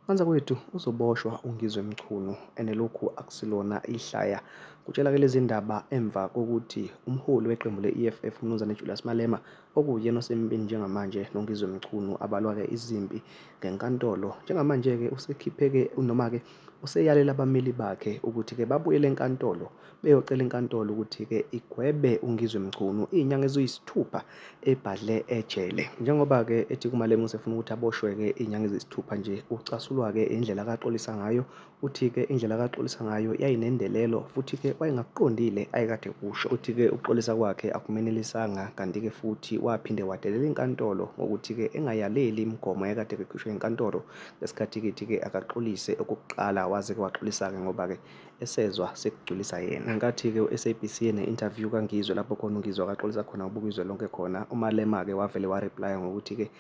Mntakwethu uzoboshwa uNgizwe Mchunu and lokhu akusilona ihlaya. Kutshela-ke lezi ndaba emva kokuthi umholi weqembu le-EFF uMnumzane Julius Malema okuwuyena osempini njengamanje noNgizwe Mchunu abalwa-ke izimpi ngenkantolo. Njengamanje-ke usekhiphe-ke noma-ke useyalela abameli bakhe ukuthi-ke babuyele enkantolo beyocela inkantolo ukuthi-ke igwebe uNgizwe Mchunu iy'nyanga eziyisithupha ebhadle ejele. Njengoba-ke ethi kuMalema usefuna ukuthi aboshwe-ke iy'nyanga eziyisithupha nje, ucasulwa-ke indlela akaxolisa ngayo. Uthi-ke indlela akaxolisa ngayo yayinendelelo futhi-ke wayengakuqondile ayekade kusho. Uthi-ke ukuxolisa kwakhe akumenelisanga kanti-ke futhi waphinde wadelela inkantolo ngokuthi-ke engayaleli imigomo ayekade ekhishwe inkantolo ngesikhathi-ke ithi-ke akaxolise okokuqala waze-ke waxolisa-ke ngoba-ke esezwa sekugculisa yena. Ngenkathi-ke u-SABC ene-interview kaNgizwe lapho khona uNgizwe akaxolisa khona ubuka izwe lonke khona, uMalema-ke wavele wareplaya ngokuthi-ke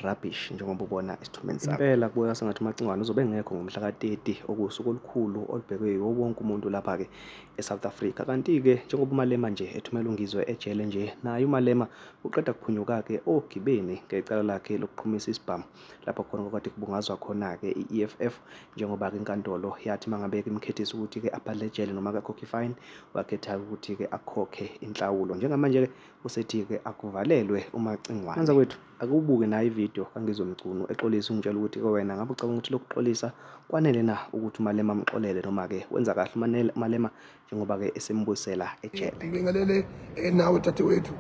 rubbish njengoba ubona esithombeni sakho. Impela kubukeka sengathi uMacingwane uzobe engekho ngomhla ka-30 okuwusuku olukhulu olubhekwe yiwo wonke umuntu lapha-ke eSouth Africa. Kanti-ke njengoba uMalema nje ethumela uNgizwe ejele nje, naye uMalema uqeda kuphunyuka-ke ogibeni ngecala lakhe lokuqhumisa isibhamu lapho khona kwakade kubungazwa khona-ke i-EFF njengoba-ke inkantolo yathi uma ngabe imkhethisa ukuthi-ke abhadle ejele noma akakhokhe ifayini wakhetha ukuthi-ke akhokhe inhlawulo. Njengamanje-ke usethi-ke akuvalelwe uMacingwane. Mntakwethu akubuke nayo ividiyo kaNgizwe Mchunu exolisa ungitshela ukuthi-ke wena ngabe ucabanga ukuthi lokuxolisa kwanele na ukuthi uMalema amxolele noma-ke wenza kahle uMalema njengoba-ke esembuyisela ejele. Ngibingelele nawe dadewethu.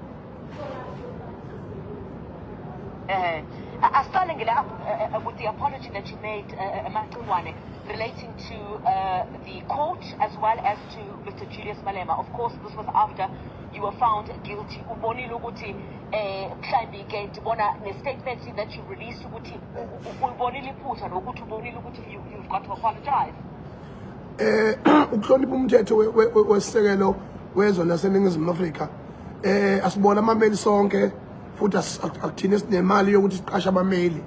Asiqale ngila with the apology that you made, Macingwane, relating to the court as well as to Mr. Julius Malema. Of course, this was after you were found guilty. Ubonile ukuthi mhlawumbi ke ndibona ne-statement that you released ukuthi ulibonile iphutha nokuthi ubonile ukuthi you've got to apologize. Ukuhlonipha umthetho wesisekelo wezwe laseNingizimu Afrika, asibona amameli sonke futhi akuthina sinemali yokuthi siqashe abameli.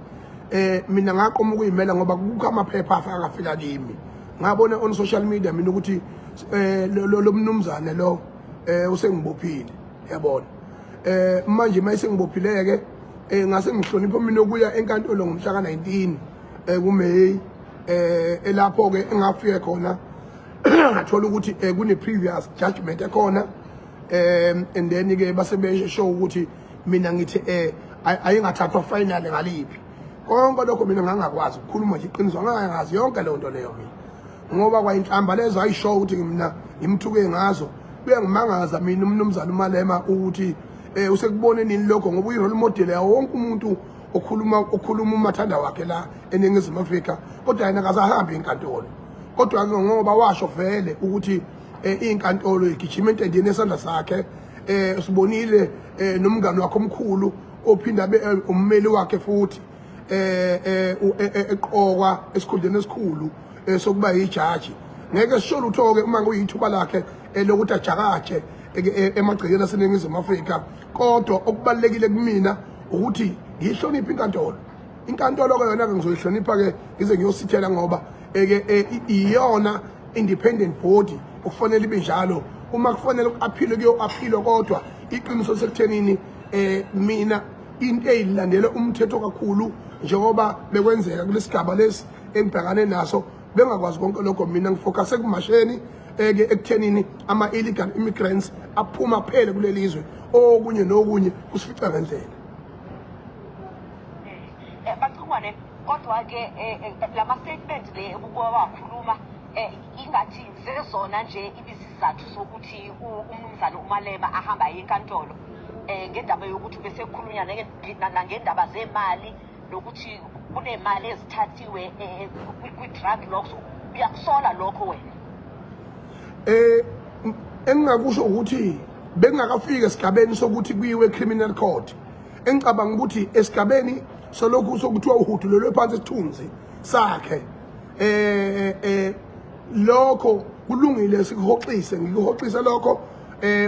Mina ngaqoma ukuyimela ngoba kukho amaphepha afika afika kimi, ngabona on social media mina ukuthi lo mnumzane lo usengibophile, yabona. Manje mayisengibophileke ngase ngihlonipha mina ukuya enkantolo ngomhla ka-19 kuMay, elapho ke engafike khona ngathola ukuthi kune previous judgment ekhona, and then ke base besho ukuthi mina ngithi ayingathathwa final ngaliphi. Konke lokho mina ngangakwazi ukukhuluma nje iqiniso, ngangazi yonke leyo nto leyo mina, ngoba kwayinhlamba lezo ayisho ukuthi mina ngimthuke ngazo. Kuyangimangaza mina umnumzana uMalema ukuthi usekubone nini lokho, ngoba uyi-role model yawo wonke umuntu okhuluma umathanda wakhe la eNingizimu Afrika, kodwa yena akasahambi inkantolo. Kodwa ke ngoba washo vele ukuthi inkantolo igijima entendeni esandla sakhe, sibonile nomngani wakhe omkhulu ophinda abe ummeli wakhe futhi eqokwa esikhundleni esikhulu sokuba yijaji, ngeke sisho lutho ke uma kuyithuba lakhe lokuthi ajakaje emagcekeni aseNingizimu Afrika. Kodwa okubalulekile kumina ukuthi ngiyihloniphe inkantolo. Inkantolo ke yona ke ngizoyihlonipha ke ngize ngiyosithela, ngoba eke iyona independent body okufanele ibe njalo. Uma kufanele ku-aphilwe kuyo-aphilwa, kodwa iqiniso sekuthenini mina into eyilandela umthetho kakhulu njengoba bekwenzeka kulesigaba lesi engibhekane naso bengakwazi konke lokho. Mina ngifocus ekumasheni eke ekuthenini ama-illegal immigrants aphuma phele kuleli zwe, okunye nokunye kusifica ngendlela. Macingwane, kodwa ke lama statement le ukuba wakhuluma ingathi zezona nje ibisizathu sokuthi umnumzane uMalema ahamba aye enkantolo ngendaba yokuthi bese kukhulunywa nangendaba zemali nokuthi kunemali ezithathiwe kwi-drug lords. Uyakusola lokho wena? Engingakusho ukuthi bengingakafiki esigabeni sokuthi kuyiwe criminal court. Engicabanga ukuthi esigabeni solokhu sokuthiwa uhudulelwe phansi isithunzi sakhe, lokho kulungile, sikuhoxise, ngikuhoxise lokho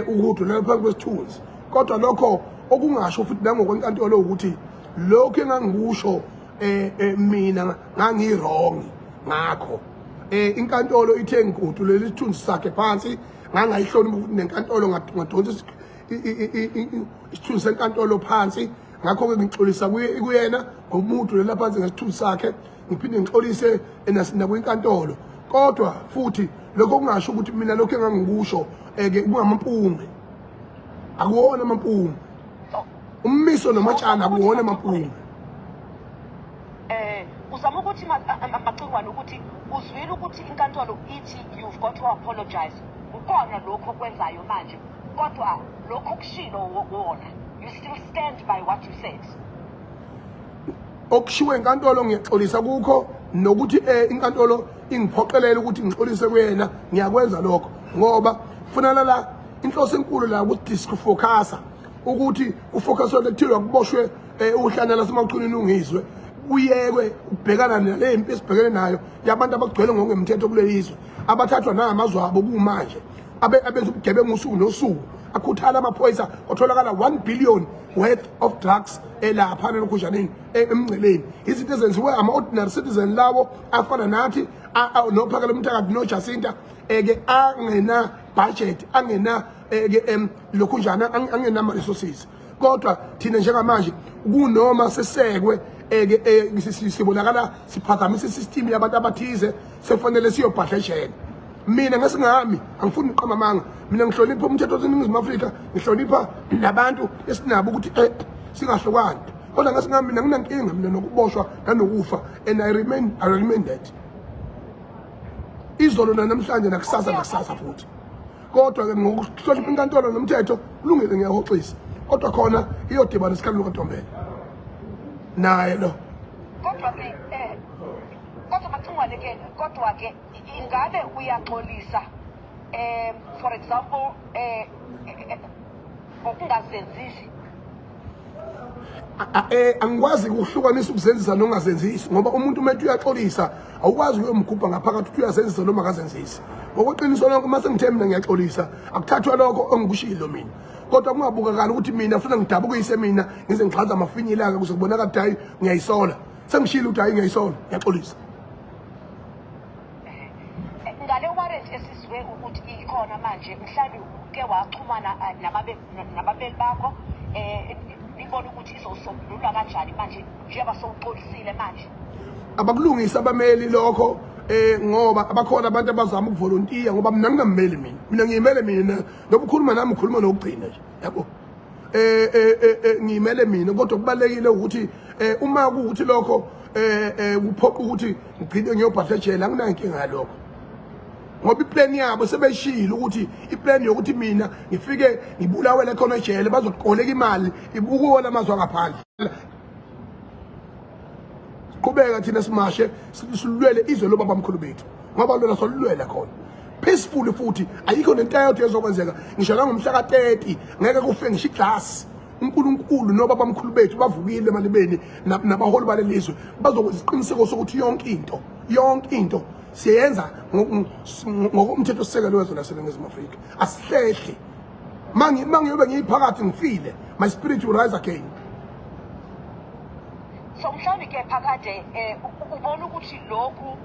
ukuhudulela phansi kwesithunzi. Kodwa lokho okungasho futhi nangokwenkantolo ukuthi lokhu engangikusho mina ngangi-wrong ngakho. Inkantolo ithe ngihudulele isithunzi sakhe phansi, ngangayihlonipha futhi nenkantolo, ngadonsa isithunzi senkantolo phansi. Ngakho-ke ngixolisa kuyena ngomuhudulela phansi ngesithunzi sakhe. ngiphinde ngixolise nakwinkantolo. Kodwa futhi lokho kungasho ukuthi mina lokho engangikusho ke kungamampunge, akuwona amampunge. Ummiso nomatshana akuwona amampunge. Uzama ukuthi Macingwane ukuthi uzwile ukuthi inkantolo ithi you've got to apologize, ukona lokho okwenzayo manje, kodwa lokho okushilo wona, you still stand by what you said? Okushiwo inkantolo ngiyaxolisa kukho, nokuthi inkantolo ingiphoqelele ukuthi ngixolise kuyena, ngiyakwenza lokho ngoba kufunana la inhloso enkulu la ukuthi ukuthi kufocuswe kuthiwa kuboshwe uhlanya laseMachunwini uNgizwe, kuyekwe ukubhekana nale mpi esibhekene nayo yabantu abagcwele ngokungemthetho kuleli zwe, abathathwa nangamazwe abo kumanje, abenza ubugebengu usuku nosuku, akhuthala amaphoyisa, kwatholakala 1 billion worth of drugs elapha nalokhunjaneni emngceleni. Izinto ezenziwe ama-ordinary citizen lawo afana nathi nophakela umthakathi noJacinta, eke angena budget, angena eke lokhunjana, angena ama-resources. Kodwa thina njengamanje kunoma sesekwe eke sibonakala siphazamisa isystem yabantu abathize, sekufanele siyobhadla ejele. Mina ngesingami angifuni ukuqamba amanga, mina ngihlonipha umthetho waseNingizimu Afrika, ngihlonipha nabantu esinabo ukuthi singahlukani. Kodwa ngesingami mina nginankinga mina nokuboshwa nanokufa, and I remain that izolo namhlanje nakusasa nakusasa futhi. Kodwa-ke ngokuhlonipha inkantolo nomthetho, kulungile, ngiyahoxisa, kodwa khona iyodibana isikhathi lukaNtombela naye lo. Kodwa ke kodwa Macingwane ke, kodwa ke ingabe uyaxolisa, for example, ngokungazenzisi? Angikwazi ukuhlukanisa ukuzenzisa nokungazenzisi, ngoba umuntu uma ethi uyaxolisa awukwazi ukuyomgubha ngaphakathi ukuthi uyazenzisa noma akazenzisi. Ngokweqiniso lonke, uma sengithe mina ngiyaxolisa, akuthathwa lokho engikushilo mina, kodwa kungabukakali ukuthi mina funa ngidabukise mina ngize ngixhaza amafinyila-ke ukuze kubonakala ukuthi hayi, ngiyayisola. Sengishilo ukuthi hayi, ngiyayisola, ngiyaxolisa. Ngale warrant esizwe ukuthi ikhona manje, mhlawumbe uke waxhumana nababeli bakho, nibone ukuthi izosombululwa kanjani manje njengoba sowuxolisile manje? Abakulungisa abameli lokho, ngoba abakhona abantu abazama ukuvolontiya, ngoba mina ngingammeli mina, mina ngiyimele mina. Noba ukhuluma nami ukhuluma nokugcina nje, yabo. Ngiyimele mina, kodwa kubalekile ukuthi uma kuwukuthi lokho kuphoqa ukuthi ngigcine ngiyobhadla ejele, anginayo inkinga yalokho, ngoba iplan yabo sebeshilo ukuthi iplan yokuthi mina ngifike ngibulawele khona ejele, bazoqoleka imali ibukuwona amazwe angaphandle. Siqhubeka thina simashe, silwele izwe lobabamkhulu bethu, ngoba lona solulwela khona peacefully, futhi ayikho nento eyodwa ezokwenzeka. Ngisho nangomhla ka-30 ngeke kufe ngisho iglasi. UNkulunkulu nobabamkhulu bethu bavukile emalibeni, nabaholi balelizwe bazokwenza isiqiniseko sokuthi yonke into, yonke into siyenza ngokomthetho sisekelo wezwe laseNingizimu Afrika. Asihlehli. Mangiyobe ngiyiphakathi ngifile, my spirit will rise again. So mhlawumbe ke phakade ubona ukuthi lokhu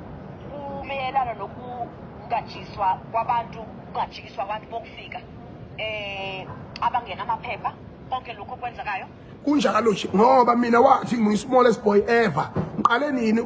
kumeyelana nokungajiswa kwabantu, kungajikiswa abantu bokufika abangena amaphepha, konke lokhu okwenzekayo? Kunjalo nje, ngoba mina wathi ngiyi-smallest boy ever. Ngiqale nini?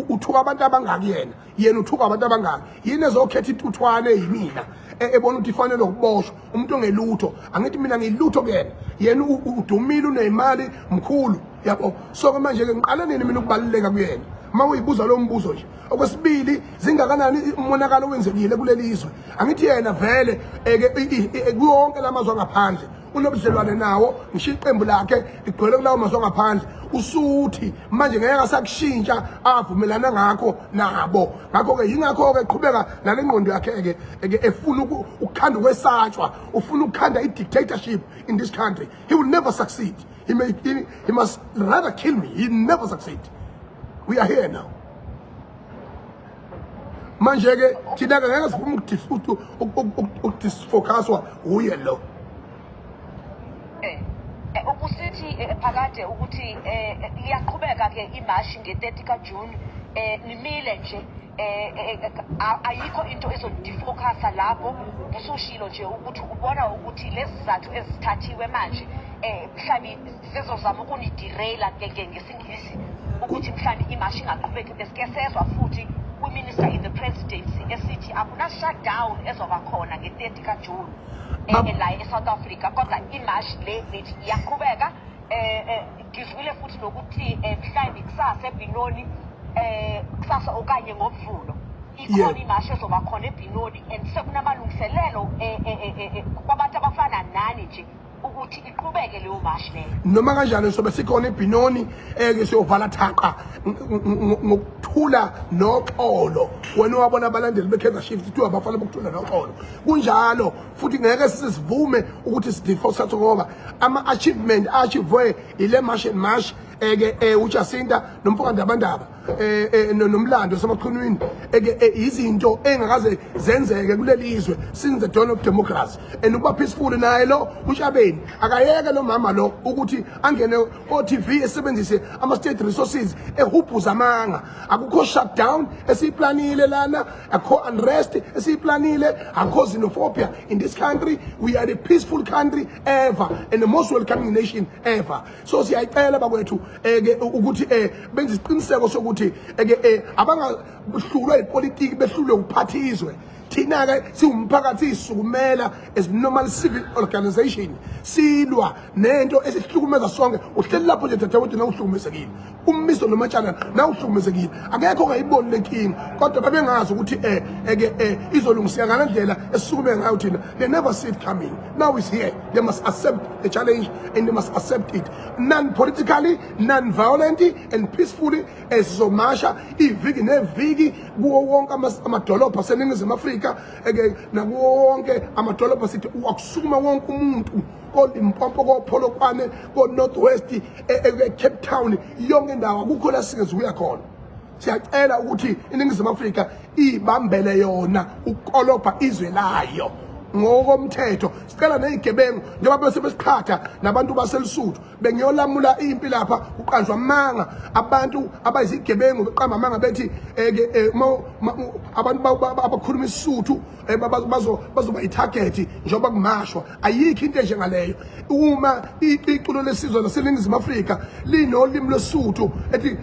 Uthuka abantu abangaki yena? Yena uthuka abantu abangaki? Yini ezokhetha intuthwane yimina ebona ukuthi ifanele ukuboshwa, umuntu ongelutho? Angithi mina ngiyilutho kuyena, yena udumile, uneyimali, mkhulu, yabo. So ke manje-ke ngiqale nini mina ukubaluleka kuyena, uma uyibuza lo mbuzo nje? Okwesibili, zingakanani umonakalo owenzekile kuleli zwe? Angithi yena vele eke kuwonke lamazwe angaphandle unobudlelwane nawo, ngisho iqembu lakhe ligcwele kulawo mazwe angaphandle. Usuthi manje ngeke asakushintsha avumelana ngakho nabo, ngakho-ke yingakho-ke qhubeka nale ngqondo yakhe-ke ke efuna ukukhanda ukwesatshwa, ufuna ukukhanda i-dictatorship in this country. He will never succeed. He must rather kill me. He never succeed. We are here now. Manje-ke thina-ke ngeke sivume ukudisfocuswa uye lo. Ukusithi phakade ukuthi iyaqhubeka ke imashi nge-30 kaJune, nimile nje, ayikho into ezodifocusa lapho. Usushilo nje ukuthi ubona ukuthi lezi zizathu ezithathiwe manje. mhlawumbe zizozama ukunidireyila ngesingisi ukuthi mhlawumbe imashi ingaqhubeki. Besike sezwa futhi kwi-minister in the presidency esithi akuna-shutdown ezoba khona nge-30 kaJuni la e-South Africa, kodwa imashi le nithi iyaqhubeka. Ngizwile futhi nokuthi mhlawumbe kusasa eBinoni, kusasa okanye ngoMvulo, ikhona imashi ezoba khona eBinoni, and sekunamalungiselelo kwabantu abafana nani nje ukuthi iqhubeke leyo mashi leyo. Noma kanjani sobe sikhona eBinoni, ke siyovala thaqa ngokuthula noxolo. Wena wabona abalandeli beKaizer Chiefs kuthiwa abafana bokuthula noxolo. Kunjalo futhi ngeke sivume ukuthi sidefault, ngoba ama achievement achievwe ile March and March, eke uJacinta nomfoka Ndabandaba, nomlando osemachunwini, eke izinto engakaze zenzeke kuleli zwe since the dawn of democracy. And ukuba peaceful naye lo uShabeni akayeke lo mama lo ukuthi angene ko TV esebenzise ama state resources ehubhuza amanga. Akukho shutdown esiyiplanile lana, akukho unrest esiyiplanile, akukho xenophobia in this country. We are the peaceful country ever and the most welcoming nation ever. So siyayicela bakwethu ke ukuthi benze isiqiniseko sokuthi ke abangahlulwa ipolitiki, behlulwe ukuphatha izwe. Thina ke siwumphakathi sisukumela as normal civil organization, silwa nento esihlukumeza sonke. Uhleli lapho nje dadewethu, na uhlukumezekile, umiso nomatshana na uhlukumezekile, akekho ongayiboni lenkinga, kodwa babengazi ukuthi eke izolungiseka ngalendlela esisukume ngayo thina. They never see it coming. Now it's here. They must accept the challenge and they must accept it non politically, non violently and peacefully. Esizomasha iviki neviki kuwo wonke amadolobha aseNingizimu Afrika, eke nakuwo wonke amadolobha, sithi akusukuma wonke umuntu koLimpopo, koPolokwane, ko-North West, e-Cape Town, yonke indawo, akukho la singezukuya khona. Siyacela ukuthi iNingizimu Afrika ibambele yona ukukolobha izwe layo ngokomthetho. Sicela nezigebengu, njengoba bese besiqhatha nabantu baseLisuthu, bengiyolamula impi lapha, kuqanjwa amanga, abantu abayizigebengu beqamba amanga bethi ke abantu abakhuluma isiSuthu bazoba i-target njengoba kumashwa. Ayikho into enjengaleyo. Uma iculo lesizwe laseNingizimu Afrika linolimi lwesiSuthu ethi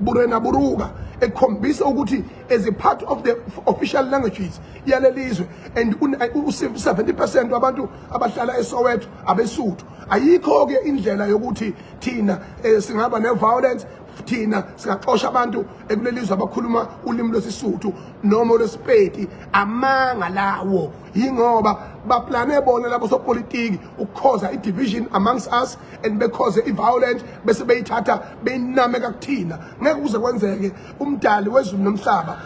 Burena Buruka, ekhombisa ukuthi as a part of the official languages yalelizwe, and u-70% wabantu abahlala eSoweto abeSuthu, ayikho ke indlela yokuthi thina singaba ne-violence, thina singaxosha abantu ekulelizwe abakhuluma ulimi lwesiSuthu noma lwesiPedi. Amanga lawo, yingoba baplane bona labo sopolitiki ukukhoza i-division amongst us and bekhoze i-violence, bese beyithatha beyinameka kuthina. Ngeke kuze kwenzeke. Umdali wezulu nomhlaba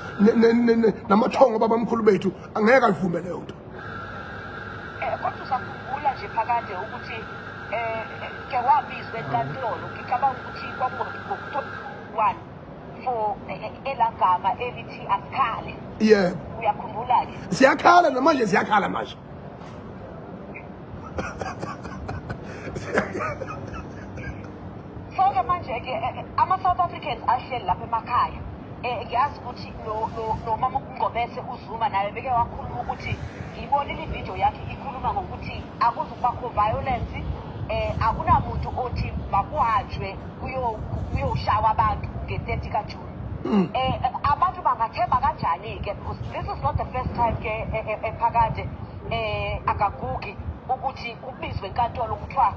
namathongo babamkhulu bethu angeke ayivume leyo nto. Kodwa usakhumbula nje phakade ukuthi ke wabizwa enkantolo, ngicabanga ukuthi kwakungo-1 for elagama elithi asikhale? Yebo. Uyakhumbula-ke? Siyakhala namanje, siyakhala manje. So-ke manje-ke ama-South Africans ahleli lapha emakhaya, ngiyazi ukuthi nomama uNgobese uZuma naye beke wakhuluma ukuthi, ngiyibonile ividiyo yakhe ikhuluma ngokuthi akuzukubakho violence, akunamuntu othi makuhanjwe kuyoshawa abantu nge-30 kaJuni. Abantu bangathemba kanjani-ke, because this is not the first time ke ephakade akagugi ukuthi kubizwe enkantolo kuthiwa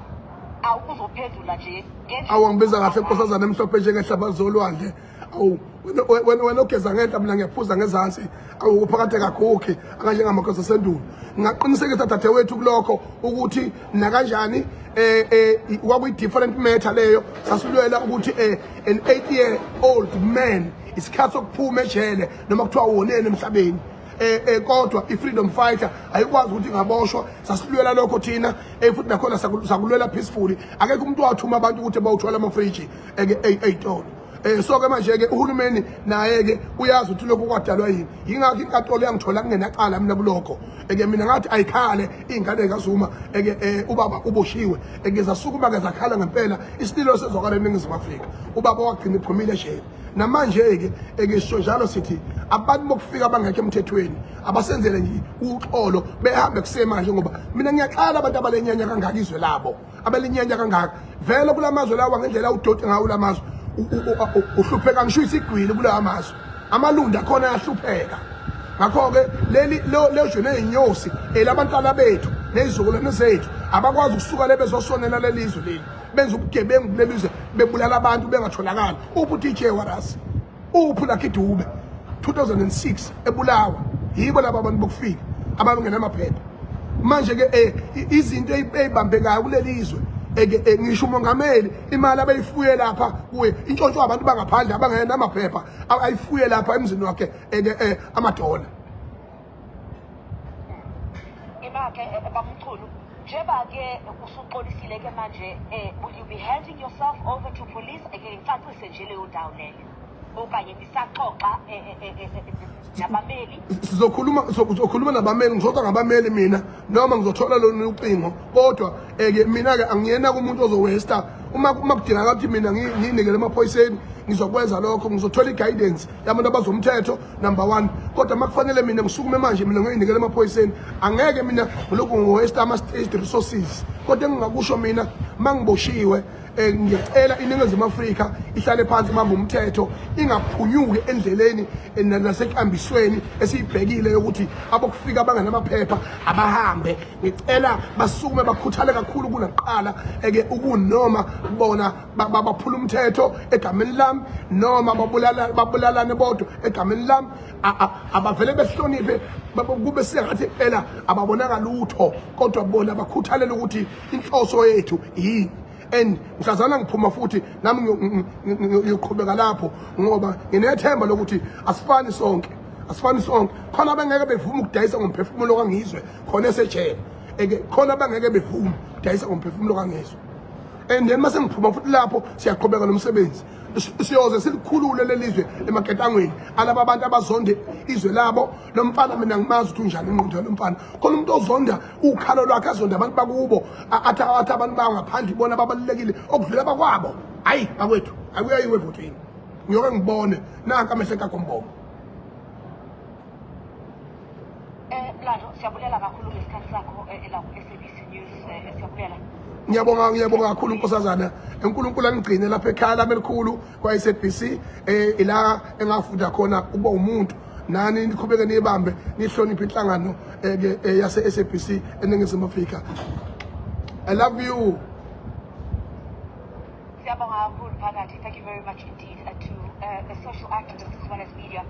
awukuzophendula nje ngendlela? Awu, angibiza kahle, nkosazana emhlophe njengehlaba zolwandle. Awu wena ogeza ngenhla, mina ngiyaphuza ngezansi. Awu, uphakade kagugi akanjengamakhosi asendulo. Ngingaqinisekisa dadewethu kulokho ukuthi nakanjani kwakuyi different matter leyo. Sasilwela ukuthi an 8 year old man isikhathi sokuphuma ejele noma kuthiwa woneni emhlabeni, kodwa i-freedom fighter ayikwazi ukuthi ingaboshwa. Sasilwela lokho thina, futhi nakhona sakulwela peacefully. Akekho umuntu wathuma abantu ukuthi bawuthwala amafriji eke ey'tolo. So ke manje ke uhulumeni naye ke uyazi ukuthi lokhu kwadalwa yini, yingakho inkantolo yangithola kungenacala mina kulokho. Eke mina ngathi ayikhale iy'ngane kaZuma, eke ubaba uboshiwe, eke zasukuma ke zakhala ngempela, isililo sezwakala eNingizimu Afrika. Ubaba wagcina ephumile ejele. Namanje ke eke sisho njalo sithi Abantu bokufika abangekho emthethweni abasenzele nje uxolo, behambe kusemanje, ngoba mina ngiyaqala abantu abalenyanya kangaka izwe labo, abalinyanya kangaka vele kulamazwe lawa ngendlela udoti ngawo lamazwe. Uhlupheka ngisho isigwili kulawa mazwe, amalunda akhona ayahlupheka. Ngakho-ke leli lezwe ney'nyosi elabantwana bethu nezizukulwane zethu abakwazi ukusuka le bezosonela leli zwe leli, benza ubugebengu kuleli zwe, bebulala abantu bengatholakali. Uphi u-DJ Warras? Uphi uLucky Dube? 2006 ebulawa yibo laba abantu bokufika abangenamaphepha. Manje ke izinto eyibambekayo kuleli zwe, eke ngisho umongameli imali abeyifuye lapha kuye intshontshwa abantu bangaphandle abangenamaphepha, ayifuye lapha emzini wakhe eke amadola. Ima-ke, bamchunu, njengoba-ke usuxolisile ke manje, will you be handing yourself over to police? Ake ngicacise nje leyo ndawo leyo, okanye nisaxoxa nabameli? Sizokhuluma nabameli, ngizoxa ngabameli mina noma ngizothola lona ucingo, kodwa ke mina-ke angiyena kumuntu ozowesta. Uma kudingeka ukuthi mina ngiyinikele emaphoyiseni, ngizokwenza lokho. Ngizothola i-guidance yabantu abazomthetho, number one. Kodwa uma kufanele mina ngisukume manje mina ngiyoyinikela emaphoyiseni, angeke mina ngilokhu ngiwaste ama-state resources. Kodwa engingakusho mina, uma ngiboshiwe, ngiyacela iNingizimu Afrika ihlale phansi, ibambe umthetho, ingaphunyuki endleleni nasenkambisweni esiyibhekile yokuthi abokufika abangenamaphepha abahambe. Ngicela basukume bakhuthale kakhulu kunakuqala eke ukunoma bona baphula umthetho egameni lami noma babulala babulalane bodwa egameni lami, abavele behloniphe, kube sengathi impela ababonanga lutho, kodwa bona bakhuthalele ukuthi inhloso yethu yini. And mhlazana ngiphuma futhi nami ngiyoqhubeka lapho, ngoba nginethemba lokuthi asifani sonke, asifani sonke. Khona abangeke bevume ukudayisa ngomphefumulo kaNgizwe khona esejele, eke khona abangeke bevume ukudayisa ngomphefumulo kaNgizwe. And then mase ngiphuma futhi lapho, siyaqhubeka nomsebenzi, siyoze silikhulule lelizwe emaketangweni alaba bantu abazonde izwe labo. Lo mfana mina ngimazi ukuthi unjani ingqondo yalo mfana. Khona umuntu ozonda ukhalo lwakhe, azonda abantu bakubo, athi abantu bangaphandle ibona ababalulekile okudlula abakwabo. Hayi bakwethu, akuyayiwe evotweni, ngiyoke ngibone nanka amehlo ekagombombo. Mlando, siyabulela kakhulu ngesikhathi sakho la ku-SABC News. Siyabulela. Ngiyabonga, ngiyabonga kakhulu nkosazana. uNkulunkulu angigcine lapha ekhaya lami elikhulu kwa-SABC, ila engafunda khona ukuba umuntu. Nani niqhubeke niyibambe, nihloniphe inhlangano ke yase SABC eNingizimu Afrika. I love you. Siyabonga kakhulu phakathi. Thank you very much indeed to the social activist as well as media.